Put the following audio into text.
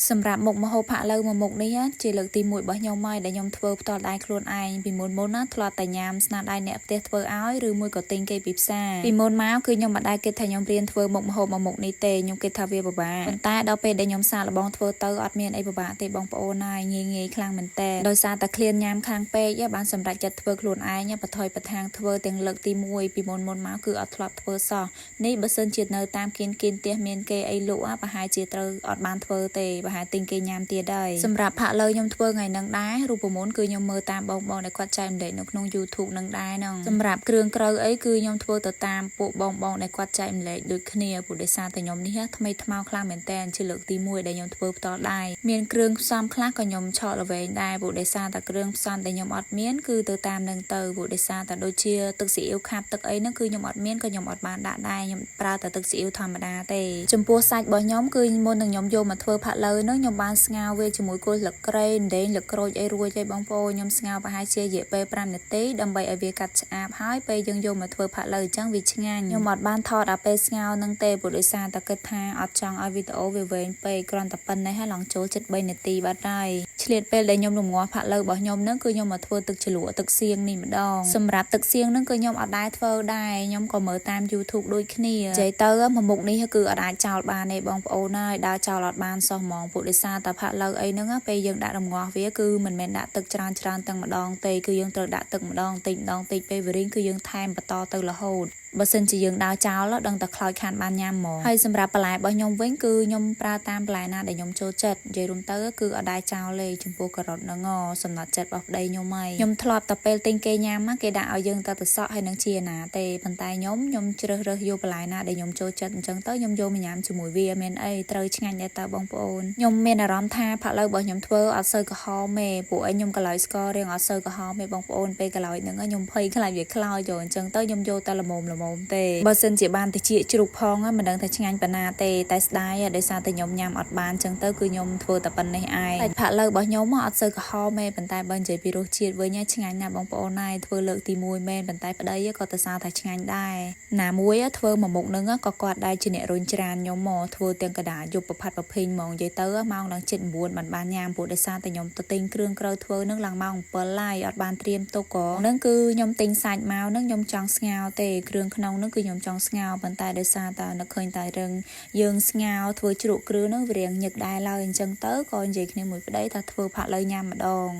សម្រាប់មុខម្ហូបផាក់ឡូវមួយមុខនេះជាលើកទី1របស់ខ្ញុំហើយដែលខ្ញុំធ្វើផ្ទាល់ដៃខ្លួនឯងពីមុនមុនណាធ្លាប់តែញ៉ាំស្នាដៃអ្នកផ្ទះធ្វើឲ្យឬមួយក៏ទិញគេពីផ្សារពីមុនមកគឺខ្ញុំមិនដែលគិតថាខ្ញុំរៀនធ្វើមុខម្ហូបមួយមុខនេះទេខ្ញុំគិតថាវាពិបាកប៉ុន្តែដល់ពេលដែលខ្ញុំសាកល្បងធ្វើទៅអត់មានអីពិបាកទេបងប្អូនហើយងាយងាយខ្លាំងមែនតើដោយសារតែឃ្លានញ៉ាំខ្លាំងពេកបានសម្រេចចិត្តធ្វើខ្លួនឯងបថយបថាងធ្វើទាំងលើកទី1ពីមុនមុនមកគឺអត់ធ្លាប់ធ្វើសោះនេះបើសិនជានៅតាមគៀនគៀនផ្ទះមានគេអីលក់ប្រហែលជាត្រូវអត់បានធ្វើទេប្រហែលទិញគេញ៉ាំទៀតហើយសម្រាប់ផាក់លើខ្ញុំធ្វើថ្ងៃហ្នឹងដែររូបមន្តគឺខ្ញុំមើលតាមបងបងដែលគាត់ចែករំលែកនៅក្នុង YouTube នឹងដែរហ្នឹងសម្រាប់គ្រឿងក្រៅអីគឺខ្ញុំធ្វើទៅតាមពួកបងបងដែលគាត់ចែករំលែកដូចគ្នាព្រោះដោយសារតែខ្ញុំនេះថ្មីថ្មោងខ្លាំងមែនតើជាលើកទី1ដែលខ្ញុំធ្វើផ្ទាល់ដៃមានគ្រឿងផ្សំខ្លះក៏ខ្ញុំឆក់ល្វែងដែរព្រោះដោយសារតែគ្រឿងផ្សំដែលខ្ញុំអត់មានគឺទៅតាមនឹងទៅព្រោះដោយសារតែដូចជាទឹកស៊ីអ៊ីវខាប់ទឹកអីហ្នឹងគឺខ្ញុំអត់មានក៏ខ្ញុំអត់បានដាក់ដែរខ្ញុំប្រើតែទឹកស៊ីអ៊ីវធម្មតាទេចំពោះសាច់របស់ខ្ញុំគឺមុននឹងខ្ញុំយកមកធ្វើផាក់ឡូវហ្នឹងខ្ញុំបានស្ងោរវាជាមួយគល់ស្លឹកគ្រៃដេងលក្រូចអីរួចហើយបងប្អូនខ្ញុំស្ងោរប្រហែលជារយៈពេល5នាទីដើម្បីឲ្យវាកាត់ឆ្អាបហើយពេលយើងយកមកធ្វើផាក់ឡូវអញ្ចឹងវាឆ្ងាញ់ខ្ញុំអត់បានថតដល់ពេលស្ងោរហ្នឹងទេព្រោះដោយសារតែគិតថាអត់ចង់ឲ្យវីដេអូវាវែងពេកគ្រាន់តែប៉ុណ្ណេះហើយឡើងចូលចិត្ត3នាទីបាត់ហើយឆ្លៀតពេលដែលខ្ញុំរងាស់ផាក់ឡូវរបស់ខ្ញុំហ្នឹងគឺខ្ញុំមកធ្វើទឹកជ្រលក់ទឹកសៀងនេះម្ដងសម្រាប់ទឹកសៀងហ្នឹងគឺខ្ញុំអត់ដែរធ្វើដែរខ្ញុំក៏មើលតាម YouTube ដូចគ្នានិយាយទៅមួយមុខនេះគឺអត់អាចចោលបានទេបងប្អូនហើយដើរចោលអត់បានសោះហ្មងព្រោះដោយសារតែផាក់ឡូវអីហ្នឹងពេលយើងដាក់រងាស់វាគឺមិនមែនដាក់ទឹកច្រើនច្រើនទាំងម្ដងទេគឺយើងត្រូវដាក់ទឹកម្ដងតិចម្ដងតិចពេលវារីងគឺយើងថែមបន្តទៅរហូតបើសិនជាយើងដើរចោលដឹងតែខ្លោចខានបានញ៉ាំហ្មងហើយសម្រាប់បន្លែរបស់ខ្ញុំវិញគឺខ្ញុំប្រើតាមបន្លែណាដែលខ្ញុំចូលចិត្តនិយាយរួមទៅគឺអត់ដែរចោលទេចំពោះការ៉ុតហ្នឹងសំណត់ចិត្តរបស់ប្តីខ្ញុំហើយខ្ញុំធ្លាប់តែពេលទិញគេញ៉ាំគេដាក់ឲ្យយើងតែត្រសក់ហើយនឹងជាណាទេប៉ុន្តែខ្ញុំខ្ញុំជ្រើសរើសយកបន្លែណាដែលខ្ញុំចូលចិត្តអញ្ចឹងទៅខ្ញុំយកមកញ៉ាំជាមួយវាមានអីត្រូវឆ្ងាញ់ដែរតើបងប្អូនខ្ញុំមានអារម្មណ៍ថាផាក់ឡូវរបស់ខ្ញុំធ្វើអត់សូវក្រហមទេពួកឯងខ្ញុំក៏ឡើយស្កររៀងអត់សូវក្រហមទេបងប្អូនពេលកន្លោយហ្នឹងខ្ញុំភ័យខ្លាចវាខ្លោចចូលអញ្ចឹងទៅខ្ញុំយកតែល្មមល្មមទេបើសិនជាបានតិចជ្រូកផងមិនដឹងថាឆ្ងាញ់ប៉ុណ្ណាទេតែស្ដាយដោយសារតែខ្ញុំញ៉ាំអត់បានអញ្ចឹងទៅគឺខ្ញុំធ្វើតែប៉ុណ្ណេះឯងតែផាក់ឡូវរបស់ខ្ញុំអត់សូវក្រហមទេប៉ុន្តែបើនិយាយពីរសជាតិវិញឆ្ងាញ់ណាស់បងប្អូនហើយធ្វើលើកទី1មែនប៉ុន្តែប្តីក៏ទៅសារថាឆ្ងាញ់ដែរណាមួយធ្វើមួយមុខហ្នឹងក៏គាត់ដែរជាអ្នករុញច្រានខ្ញុំមកធ្វើទាំងកដាយប់ប្រផាត់ប្រភេងហ្មងនិយាយទៅម៉ោងឡើង7:09បានបានញ៉ាំព្រោះដោយសារតែខ្ញុំទៅទិញគ្រឿងក្រៅធ្វើនឹងឡើងម៉ោង7ហើយអត់បានត្រៀមទុកក៏ហ្នឹងគឺខ្ញុំទិញសាច់មកហ្នឹងខ្ញុំចង់ស្ងោរទេគ្រឿងក្នុងហ្នឹងគឺខ្ញុំចង់ស្ងោរប៉ុន្តែដោយសារតែនឹកឃើញតែរឿងយើងស្ងោរធ្វើជ្រក់គ្រឿងហ្នឹងវារៀងញឹកដែរឡើយអញ្ចឹងទៅក៏និយាយគ្នាមួយប្តីថាធ្វើផាក់ឡូវញ៉ាំម្ដង។